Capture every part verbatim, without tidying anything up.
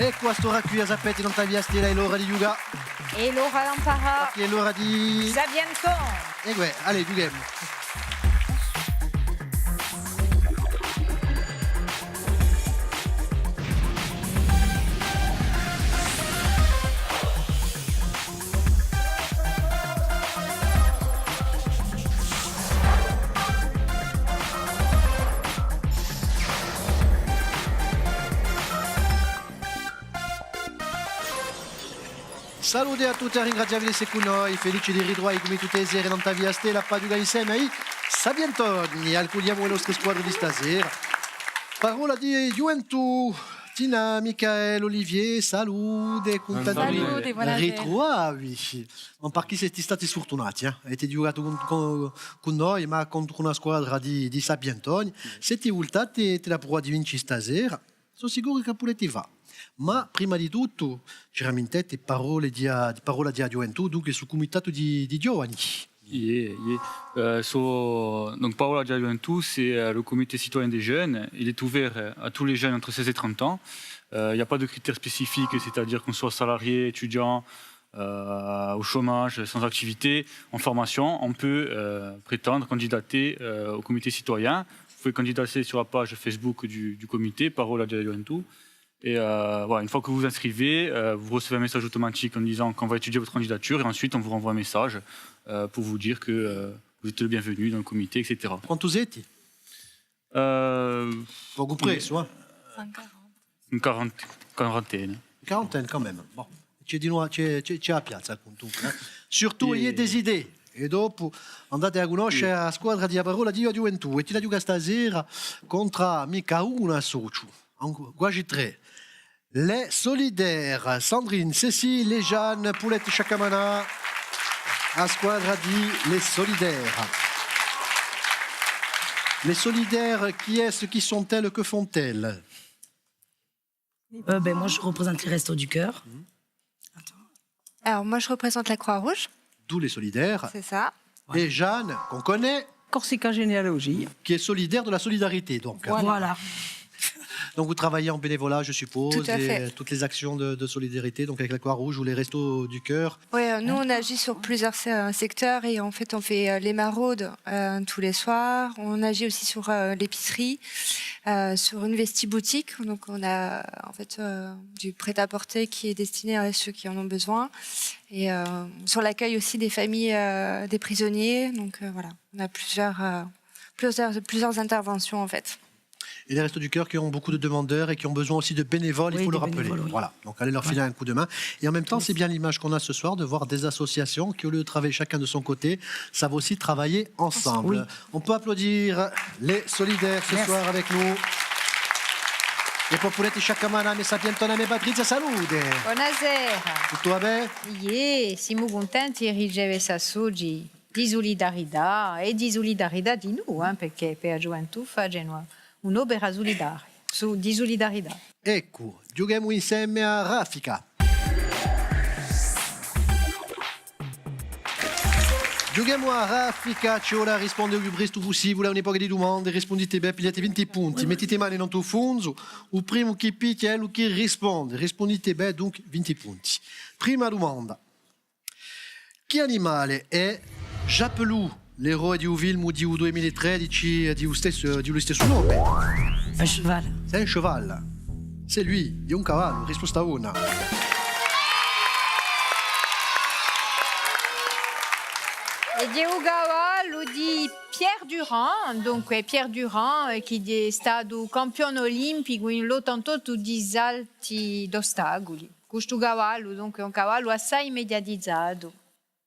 Eccu, à st'ora quì, a sapete, nant'à Via Stella hè l'ora di ghjucà. Hè l'ora d'amparà. Hè l'ora di Sapientoni. Eccu, eh, allez, ghjuchemu. Salute à tutti, à ringrazià vi d'esse cù noi, felice di ritruvà vi cum'è tutte e sere nant'à Via Stella, pà ghjucà inseme à i Sapientoni, accugliemu e nostre squadre di stasera. Parolla di Ghjuventù, Tina, Michael, Olivier, salute, cuntenti di ritruvà vi. Ma parchì site stati sfurtunati, eh? Avete ghjucatu cun, cun, cun noi, ma contru una squadra di, di Sapientoni. Site vultati, avete a prova di vince stasera. Sò sicuru chì a pudete fà. Ma prima di tuttu, ci ramintete parolle di a, di Parolla di a Ghjuventù, dunque, stu cumitatu di, di ghjovani. Iè, iè. Euh, so, donc, Parolla di a Ghjuventù, c'est, euh, le comité citoyen des jeunes. Il est ouvert, euh, à tous les jeunes entre seize et trente ans. Euh, il n'y a pas de critères spécifiques, c'est-à-dire qu'on soit salarié, étudiant, euh, au chômage, sans activité, en formation, on peut, euh, prétendre candidater, euh, au comité citoyen. Vous pouvez candidater sur la page Facebook du, du comité, Parolla di a Ghjuventù. Et, euh, voilà, une fois que vous vous inscrivez, euh, vous recevez un message automatique en disant qu'on va étudier votre candidature et ensuite on vous renvoie un message, euh, pour vous dire que, euh, vous êtes le bienvenu dans le comité, et cetera. Quantu site? Euh, Pocu pressu, eh? Cent quarante. Une quarante, quarantaine. Quarantaine quand même. Bon. Ci hè di noi, ci hè, ci hè, ci hè a piazza, quantunque, eh. Surtout, ayez des idées. È dopu andate à cunnosce a squadra di a Parolla di a Ghjuventù. È ci la ghjoca stasera contr'à micca un associu, ancu, quasi trè. Les Solidaires, Sandrine, Cécile et Jeanne, pudete sciaccamanà a squadra di Les Solidaires. Les Solidaires, qui est-ce, qui sont-elles, que font-elles ? Euh, ben, moi, je représente les Restos du Cœur. Attends. Alors, moi, je représente la Croix-Rouge. D'où les Solidaires. C'est ça. Et Jeanne, qu'on connaît. Corsica Généalogie. Qui est solidaire de la solidarité, donc. Voilà. Donc, vous travaillez en bénévolat, je suppose, Tout à et, fait. euh, toutes les actions de, de solidarité, donc avec la Croix-Rouge ou les Restos du Cœur. Ouais, euh, nous, on agit sur plusieurs se-, euh, secteurs et en fait, on fait, euh, les maraudes, euh, tous les soirs. On agit aussi sur, euh, l'épicerie, euh, sur une vestiboutique. Donc, on a, en fait, euh, du prêt-à-porter qui est destiné à ceux qui en ont besoin et, euh, sur l'accueil aussi des familles, euh, des prisonniers. Donc, euh, voilà, on a plusieurs, euh, plusieurs, plusieurs interventions, en fait. Et les Restos du Cœur qui ont beaucoup de demandeurs et qui ont besoin aussi de bénévoles, il faut le rappeler. Oui, des bénévoles, oui. Voilà, donc allez leur filer un coup de main. Et en même temps, c'est bien l'image qu'on a ce soir de voir des associations qui, au lieu de travailler chacun de son côté, savent aussi travailler ensemble. Ensemble, oui. On peut applaudir les solidaires ce soir avec nous. È po pudete sciaccamanà, a me Sapientona, a me Patrizia, salute. Bonasera. Tuttu và bè? Iè, simu cuntenti di riceve ss'associu di sulidarità è di sulidarità dinù, eh, perchè per a ghjuventù facenu un'opera sulidaria, su-, di sulidarità. Eccu, ghjuchemu inseme à raffica. Ghjuchemu à raffica, ci vole à risponde u più prestu pussibule à una poca di dumande, rispundite bè, pigliate vinti punti, mettite e mane nant'à u fungu, u primu chì picchja hè ellu chì risponde, rispundite bè, dunque vinti punti. Prima dumanda. Chì animale hè Japelout, l'eroe di u filmu di u dui mila è tredeci, eh, di u stessu, di u stessu nome? Un cheval. C'est un cheval. C'est lui, hè un cavallu, risposta bona. È hè u cavallu di Pierre Durand, dunque Pierre Durand, eh, chì hè statu campione olimpicu in l'ottantottu di salti d'ostaculi. Custu cavallu, dunque, hè un cavallu assai mediatizatu.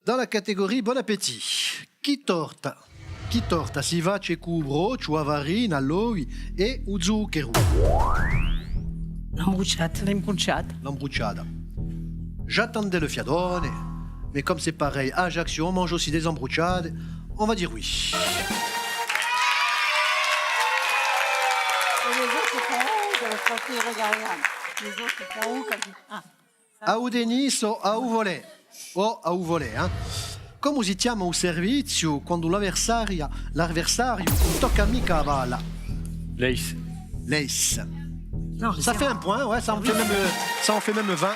Dans la catégorie bon appétit, chì torta, chì torta si face cù u brocciu, a farina, l'ovi è u zuccheru? L'imbrucciata. L'imbrucciata. L'imbrucciata. J'attendais le fiadone, mais comme c'est pareil à Ajaccio, on mange aussi des imbrucciate, on va dire oui. Et les autres sont où, de la frontière régalienne ? Les autres sont où, quand ils... Ah. À u tennis o à u volley. O à u volley, eh. Cumu si chjama u serviziu quandu l'avversaria, l'avversariu ùn tocca micca a palla? L'ace. L'ace. Non, ça fait un point, ouais, ça en fait même, euh, ça en fait même vingt.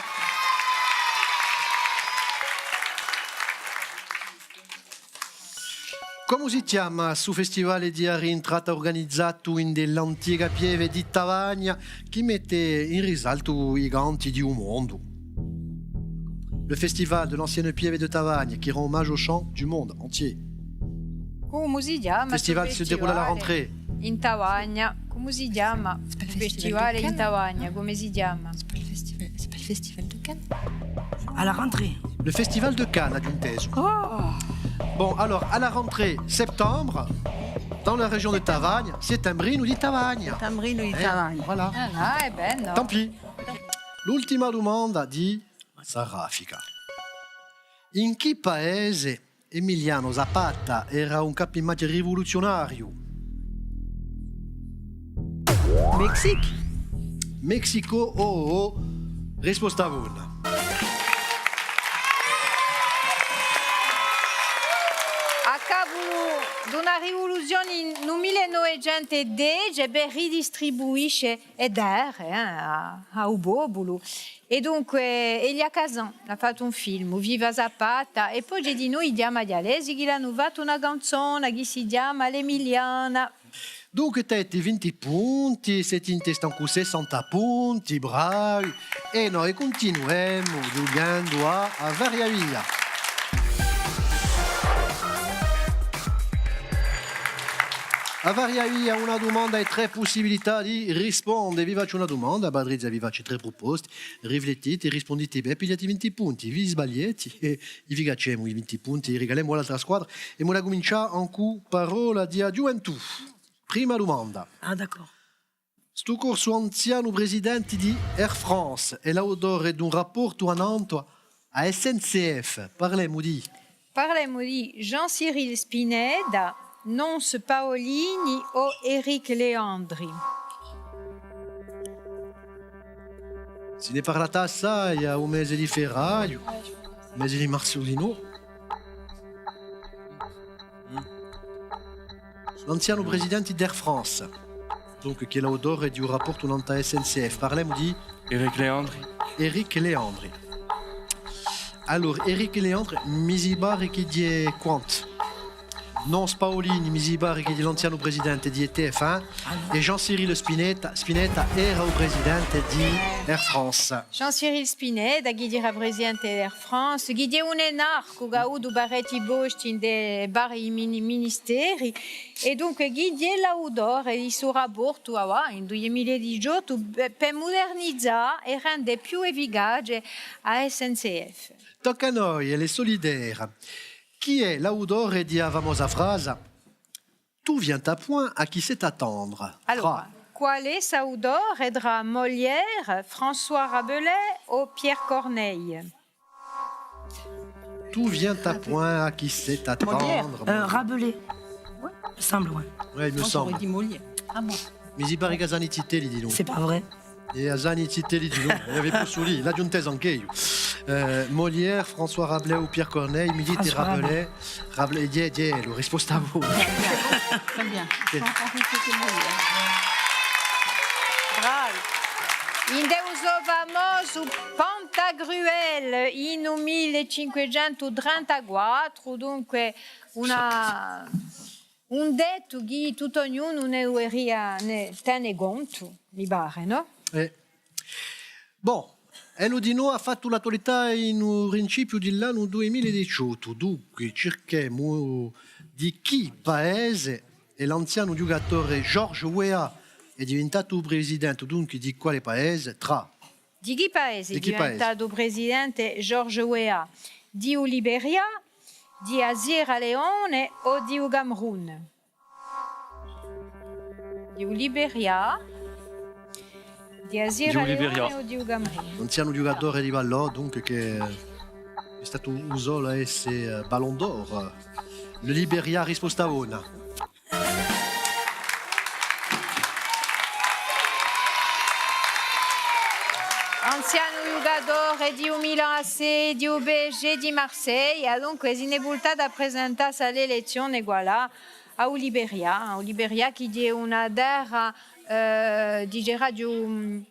Comu si chjama stu festivale di a rintrata urganizatu in l'antica pieve di Tavagna chì mette in risaltu i canti di u mondu? Le festival de l'ancienne pieve de Tavagna qui rend hommage aux chants du monde entier. Comu si chjama stu festivale? Festival se déroule à la rentrée. In Tavagna. Comu si chjama stu festivale in Tavagna? Comu si chjama? C'est pas le festival, c'est pas le festival de Cannes ? À la rentrée. Le festival de Cannes, aghju intesu. Oh ! Bon, alors, à la rentrée, septembre, dans la région de Tavagna, Settembrinu di Tavagna. Settembrinu di Tavagna. Voilà. Ah, eh ben, nò. Tant pis. L'ultima dumanda di sta raffica. In chì paese Emiliano Zapata era un capimachja rivuluziunariu? Mexique. Mexico, oh, oh, risposta bona. À capu d'una rivuluzione in u mille novecentu dece, per ridistribuisce e terre, eh, à, à u populu. È dunque, Elia Kazan l'hà fattu un film, Viva Zapata, è po ci hè dinò i Diamadialesi chì l'anu fattu una canzona chì si chjama L'Emiliana. Dunque, t'avete vinti punti, site in testa cù sessanta punti, bravi. È noi cuntinuemu ghjuchendu à, à Varia Via. À Varia Via, una dumanda è trè pussibilità di risponde. Vi facciu una dumanda, Patrizia, vi facciu trè pruposte. Riflettite, rispundite bè, pigliate vinti punti, vi sbagliate, è, è vi cacciemu i vinti punti, i rigalemu à l'altra squadra. È emu da cumincià incù Parolla di a Ghjuventù. Prima dumanda. Ah, d'accord. Stu corsu anzianu presidente di Air France hè l'autore d'un rapportu annantu à a S N C F. Parlemu di Parlemu di Jean-Cyril Spinetta, Nonce Paolini o Eric Leandri. Si n'hè parlatu assai à u mese di ferraghju, mese di marzu dinò. L'anzianu presidente d'Air France, dunque, chì hè l'autore di un rapportu nant'à a S N C F, parlemu di Eric Leandri. Eric Leandri. Allora, Eric Leandri, mi si pare chì hè quantu? Nonce Paolini, mi si pare chì hè l'anzianu presidente di E T F un, è Jean-Cyril Spinetta, Spinetta era u presidente di Air France. Jean-Cyril Spinetta, chì era presidente d'Air France, chì hè un enarcu chì hà avutu parechji posti in i vari mini-, ministeri, è dunque chì hè l'autore di stu rapportu, avà, in dui mila è diciottu, per, per mudernizà è rende più efficace a S N C F. Tocca à noi, è l'Est Solidaire. Chì hè l'autore di a famosa frasa: Tout vient à point à qui sait attendre. Allora, qual hè l'autore trà Molière, François Rabelais o Pierre Corneille? Tout vient à point à qui sait attendre. Molière, euh, Rabelais. Ouais, il me semble, ouais. Ouais, il me semble. Moi, j'aurais dit Molière. Ah bon ? Mi si pare chì a Zani Zitelli, dis donc. C'est pas vrai. È a Zani Zitelli dinò, è avete pudè lì, l'aghju intesu anch'eiu. Eh, Molière, François Rabelais o Pierre Corneille, mi dite Rabelais, Rabelais, hè, hè, hè, a risposta bona. Très bien. Bravi. Ind'u so famosu Pantagruel, in u mille cinquecentu trentaquattru, dunque una Un dettu chì tuttu ognunu ne duveria, ne tene contu, mi pare, nò? Eh. Bon, ellu dinò hà fattu l'attualità in u principiu di l'annu dui mila è diciottu, dunque circhemu di chì paese hè l'anzianu ghjucatore Georges Weah, hè diventatu presidente, dunque di quale paese? Trà Di chì paese hè diventatu presidente Georges Weah? Di u Liberia, di a Sierra Leone o di u Camerun? Di u Liberia, di a Sierra Leone o di u Camerun? Anzianu ghjucatore di ballò, dunque, chì hè statu u solu à esse, eh, Ballon d'Or. Le Liberia, risposta bona. Anzianu ghjucatore di u Milan A C, di u P S G, di Marseglia, dunque si n'hè vultatu à presentà si à l'elezzione quallà à u Liberia, u Liberia chì hè una terra, eh, diceraghju,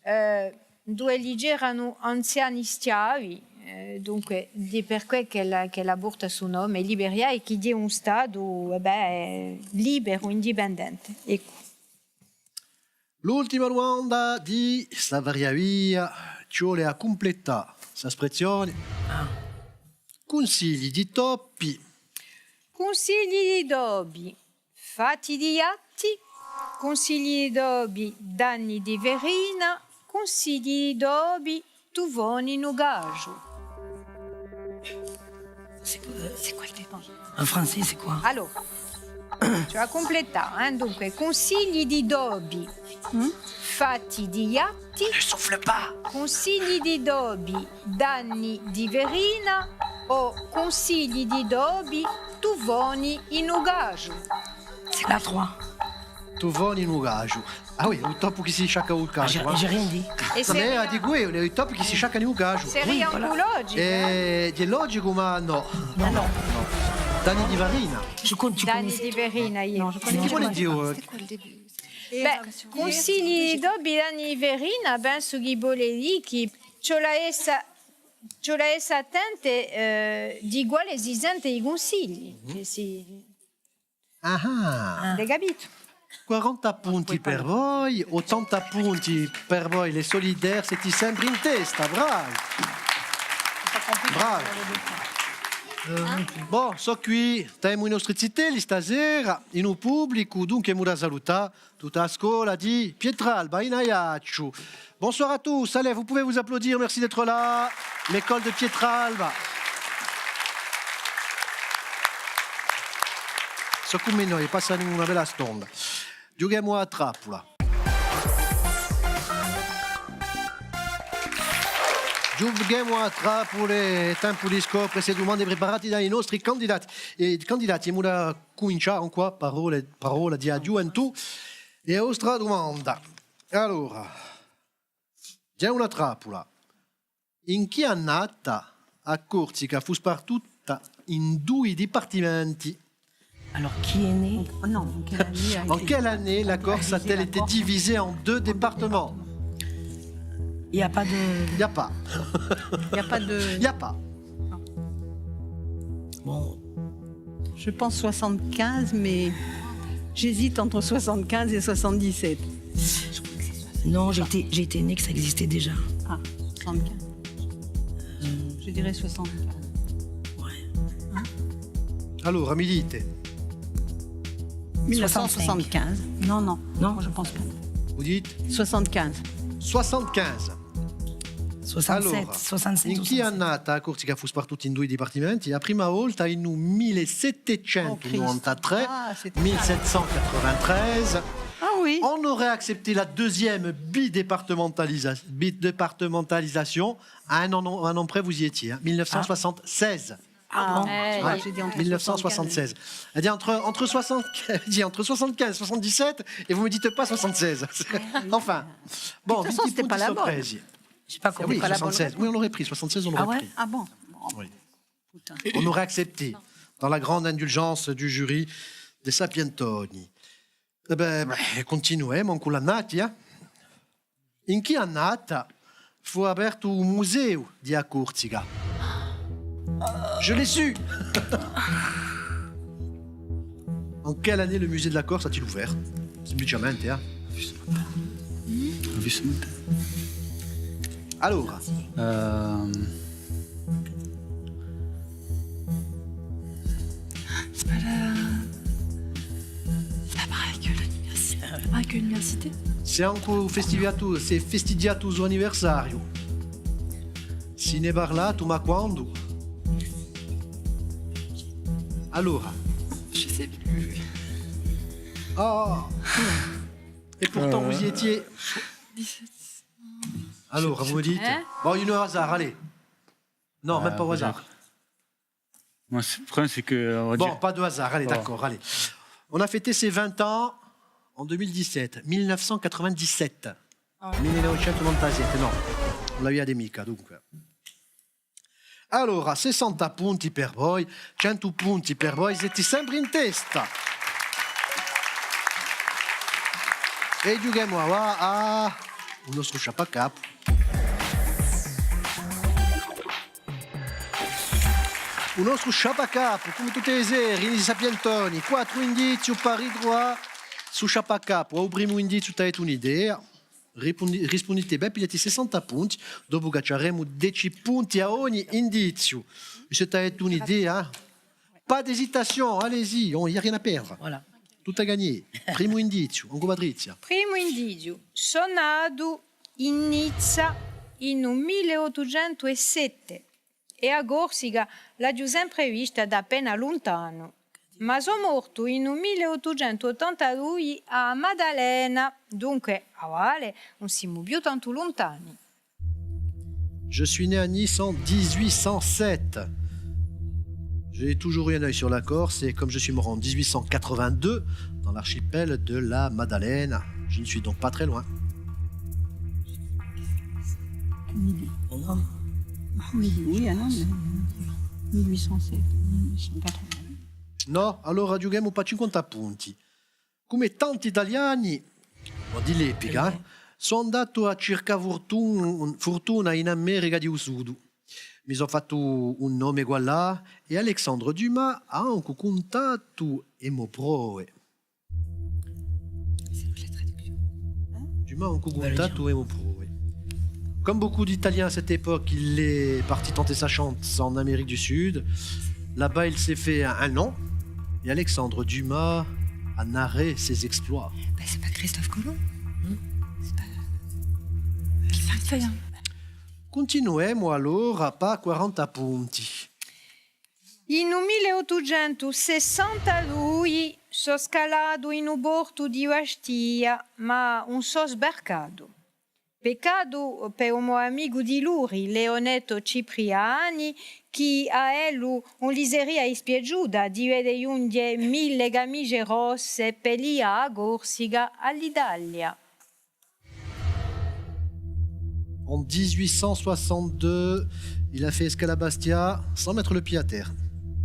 Eh, induve elli eranu anziani schiavi, eh, dunque, hè per què ch'ella, ch'ella porta stu nome, Liberia, è chì hè un statu, eh bè, liberu, indipendente. Eccu. L'ultima dumanda di sta varia via, ci vole à cumplettà sta spressione. Ah. Cunsigli di topi. Cunsigli di topi, fatti di ghjatti, cunsigli di topi, danni di farina, cunsigli di topi, tufoni in u casgiu. C'est quoi, c'est quoi le début ? En français, c'est quoi ? Allora, ci vole à cumplettà, eh ? Dunque, cunsigli di topi, fatti di ghjatti, Ne souffle pas. Cunsigli di topi, danni di farina o cunsigli di topi, tufoni in u casgiu. C'est la trois. Tufoni in u casgiu. Ah oui, u topu chì si sciacca u casgiu, ah, j'ai rien dit. È ma era, dicu eiu, u topu chì si sciacca in u casgiu. Seria ancu logicu, eh ? Eh, hè logicu, ma nò. Ma nò. Nò. Danni di farina. Danni di farina, eiu. Chì vole dì, eh ? Bè, cunsigli di topi, danni di farina, pensu chì vole dì chì ci vole à essa, ci vole à essa attenti, eh, di quale si sente i cunsigli. Chì si Ah. Avete capitu? Quaranta punti per voi, ottanta punti per voi, les Solidaires, site sempre in testa, bravi! Bravi! Eh, bon, sò quì, t'avemu i nostri zitelli stasera, in u publicu, dunque emu da salutà tutta a scola di Pietralba, in Aiacciu. Bonsoir à tous. Allez, vous pouvez vous applaudir. Merci d'être là. L'école de Pietralba. Sò cù mè noi, passanu una bella stonda. Ghjuchemu à a trappula. Ghjuchemu à a trappula, hè tempu di scopre sse dumande preparate da i nostri candidati. È i candidati, emu da cumincià cù a parolla, parolla di a ghjuventù. È a vostra dumanda. Allora, ghjè una trappula. In chì annata a Corsica fù spartuta in dui dipartimenti? Alors, qui est né ? Oh non, en quelle année a été... En quelle année la Corse a-t-elle été divisée en deux départements ? Il y a pas de... Il y a pas. Il y a pas de... Il y a pas. Bon. Je pense soixante-quinze, mais j'hésite entre soixante-quinze et soixante-dix-sept. Non, j'étais, j'étais née que ça existait déjà. Ah, soixante-quinze. Euh. Je dirais soixante-quinze. Ouais. Hein ? Allora, mi dite. Mille neuf cent soixante-quinze. Non, non. Non ? Moi, je pense pas. Vous dites ? Soixante-quinze. Soixante-quinze. Soixante-sept, allora, soixante-sept, in chì annata a Corsica fù spartuta in dui dipartimenti? A prima volta in u mille settecentu novantatré, mille sept cent quatre-vingt-treize. Ah oui. On aurait accepté la deuxième bidépartementalisa-, bidépartementalisation. À un an, un an près, vous y étiez, hein, mille neuf cent soixante-seize. Ah bon ? Ouais, j'ai dit entre mille neuf cent soixante-seize. Elle dit entre, entre soixante, elle dit entre soixante-quinze et soixante-dix-sept, et vous me dites pas soixante-seize. Enfin. Bon, de toute façon, c'était pas la bonne. J'ai pas compris. Oui, soixante-seize. Oui, on l'aurait pris. Soixante-seize, on l'aurait pris. Ah bon ? Oui. On aurait accepté, dans la grande indulgence du jury des Sapientoni. Eh ben, ben, cuntinuemu cù l'annati, eh. In chì annata fù apertu u Museu di a Corsica? Je l'ai su. En quelle année le musée de la Corse a-t-il ouvert? Simpliciamente, eh? Allora. Ehm. C'est pas la, c'est pas pareil que l'université. Pareil que l'université. S'hè ancu festigiatu, s'hè festigiatu u so anniversariu. Si n'hè parlatu, ma quandu? Allora. Je sais plus. Ah. Et pourtant, vous y étiez. Dix-sept. Alors, vous me dites. Hein ? Bon, une au hasard, allez. Non, même pas au hasard. Moi, c'est, le problème, c'est que, on va dire... Bon, pas de hasard, allez, d'accord, allez. On a fêté ses vingt ans en deux mille dix-sept, mille neuf cent quatre-vingt-dix-sept. Ah. Mille neuf cent quatre-vingt-dix-sept, non. Ùn l'avia mica, dunque. Allora, sessanta punti per voi, centu punti per voi, site sempre in testa. È ghjuchemu avà à U nostru sciappacapu. U nostru sciappacapu, cum'è tutte e sere, in i Sapientoni, quattru indizi pà ritruvà stu sciappacapu. À u primu indiziu t'avete un'idea, rispundi-, rispundite bè, pigliate sessanta punti, dopu cacciaremu dece punti à ogni indiziu. È s'è t'avete un'idea, pas d'hésitation, allez-y, on, y a rien à perdre. Voilà. Tout à gagner. Primu indiziu, ancu Patrizia. Primu indiziu, sò natu in Nizza in u mille ottucentu è sette è a Corsica l'aghju sempre vista da appena luntanu. Ma sò mortu in u mille ottucentu ottantadui à a Maddalena, dunque, avale, ùn simu più tantu luntani. Je suis né à Nice en dix-huit cent sept. J'ai toujours eu un œil sur la Corse et comme je suis mort en dix-huit cent quatre-vingt-deux dans l'archipel de la Maddalena, je ne suis donc pas très loin. Mille, un an. Ah oui, oui, un an, mais mille huit cent sept, mille huit cent quatre-vingts. Nò, allora ghjuchemu pà cinquanta punti. Cum'è tanti Taliani, o di l'epica, eh, sò andatu à circà furtun-, furtuna in America di u Sudu. Mi sò fattu un nome quallà, è Alexandre Dumas hà ancu cuntatu e mo prove. Dumas hà ancu cuntatu e mo prove. Comme beaucoup d'Italiens à cette époque, il est parti tenter sa chance en Amérique du Sud. Là-bas, il s'est fait un, un nom. Et Alexandre Dumas a narré ses exploits. Ben, c'est pas Christophe Colomb. Hmm. C'est pas... Quel fait, hein. Cuntinuemu allora pà quaranta punti. In u mille ottucentu sessantadui sò scalatu in u portu di Bastia, ma ùn sò sbarcatu. Peccatu per u mo amicu di Luri, Leonetto Cipriani, chì à ellu ùn li seria dispiaciuta di vede ghjunghje mille camisge rosse per lià a Corsica à l'Italia. En dix-huit cent soixante-deux, il a fait escale à Bastia sans mettre le pied à terre.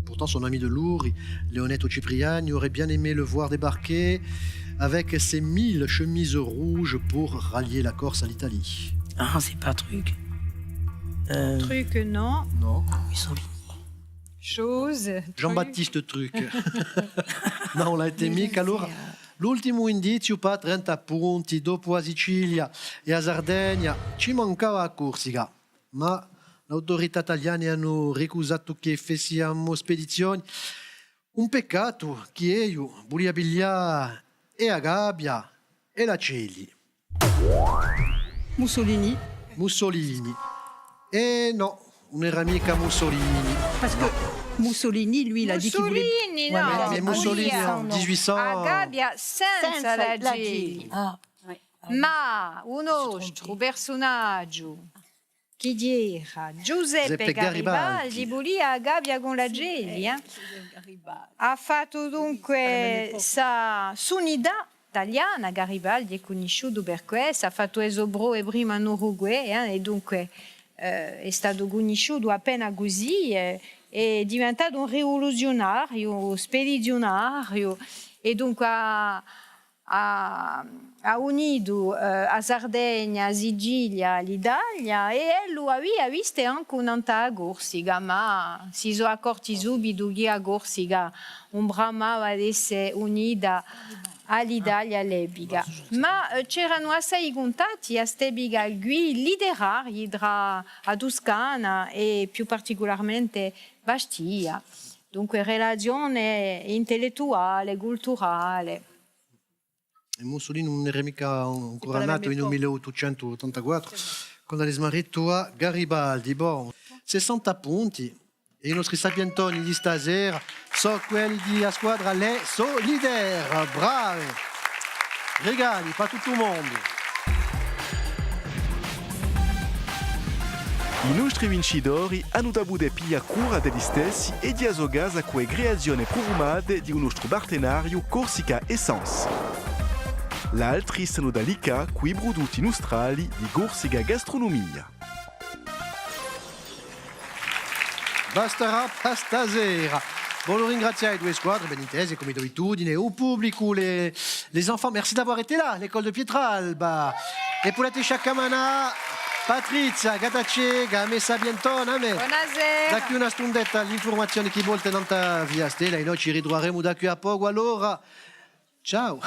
Pourtant, son ami de Luri, Leonetto Cipriani, aurait bien aimé le voir débarquer avec ses mille chemises rouges pour rallier la Corse à l'Italie. Ah, c'est pas Truc. Euh, Truc, non. Non. Mussolini. Chose, Jean-Baptiste Truc. Nò, ùn l'avete micca. Allora, l'ultimu indiziu pà trenta punti, dopu a Sicilia è a Sardegna, ci mancava a Corsica. Ma l'autorità taliane anu ricusatu chì fessi a mo spedizione. Un peccatu chì eiu vulia piglià è a gabbia è l'acelli. Mussolini. Mussolini. Eh nò, ùn era micca Mussolini. Parce que Mussolini, lui, il a dit qu'il voulait... Mussolini, nò, mais, mais Mussolini, en dix-huit cent, a gabbia senza l'acelli. Ah. Ma u nostru persunagiu chì era Giuseppe Garibaldi, vulia a gabbia cù l'acelli, eh. Hà fattu dunque sta, st'unità taliana, Garibaldi hè cunnisciutu per quessa, hà fattu e so prove prima in Uruguay, eh, è dunque, eh, hè statu cunnisciutu appena cusì, eh, hè diventatu un rivuluziunariu, spediziunariu, è dunque hà, hà, hà unitu, eh, a Sardegna, a Sicilia, l'Italia, è ellu avia viste ancu nant'à a Corsica, ma si sò accorti subitu chì a Corsica ùn bramava d'esse unita à l'Italia à l'epica. Ma, eh, c'eranu assai cuntatti à st'epica quì literarii trà a Tuscana è più particularmente Bastia. Dunque, relazione intellettuale, culturale. È Mussolini ùn era micca ancora natu in u mille ottucentu ottantaquattru, quandu l'hà smarritu à Garibaldi. Bon, sessanta punti, è i nostri sapientoni di stasera sò quelli di a squadra Les Solidaires. Bravi! Rigali pà tuttu u mondu. I nostri vincitori anu da pudè piglià cura di elli stessi è di a so casa cù e creazione prufumate di u nostru partenariu Corsica Essence. L'altri s'anu da liccà cù i prudutti nustrali di Corsica Gastronomia. Bastarà pà stasera. Vogliu ringrazià e duie squadre, ben intesi, cum'è d'abitudine, u publicu, les, les enfants. Merci d'avoir été là, l'école de Pietralba. È pudete sciaccamanà Patrizia Gattaceca, a me sapientona, a me. Bonasera. Da quì à una stundetta l'infurmazione chì volta nant'à Via Stella, è noi ci ritruveremu da quì à pocu, allora. Ciao.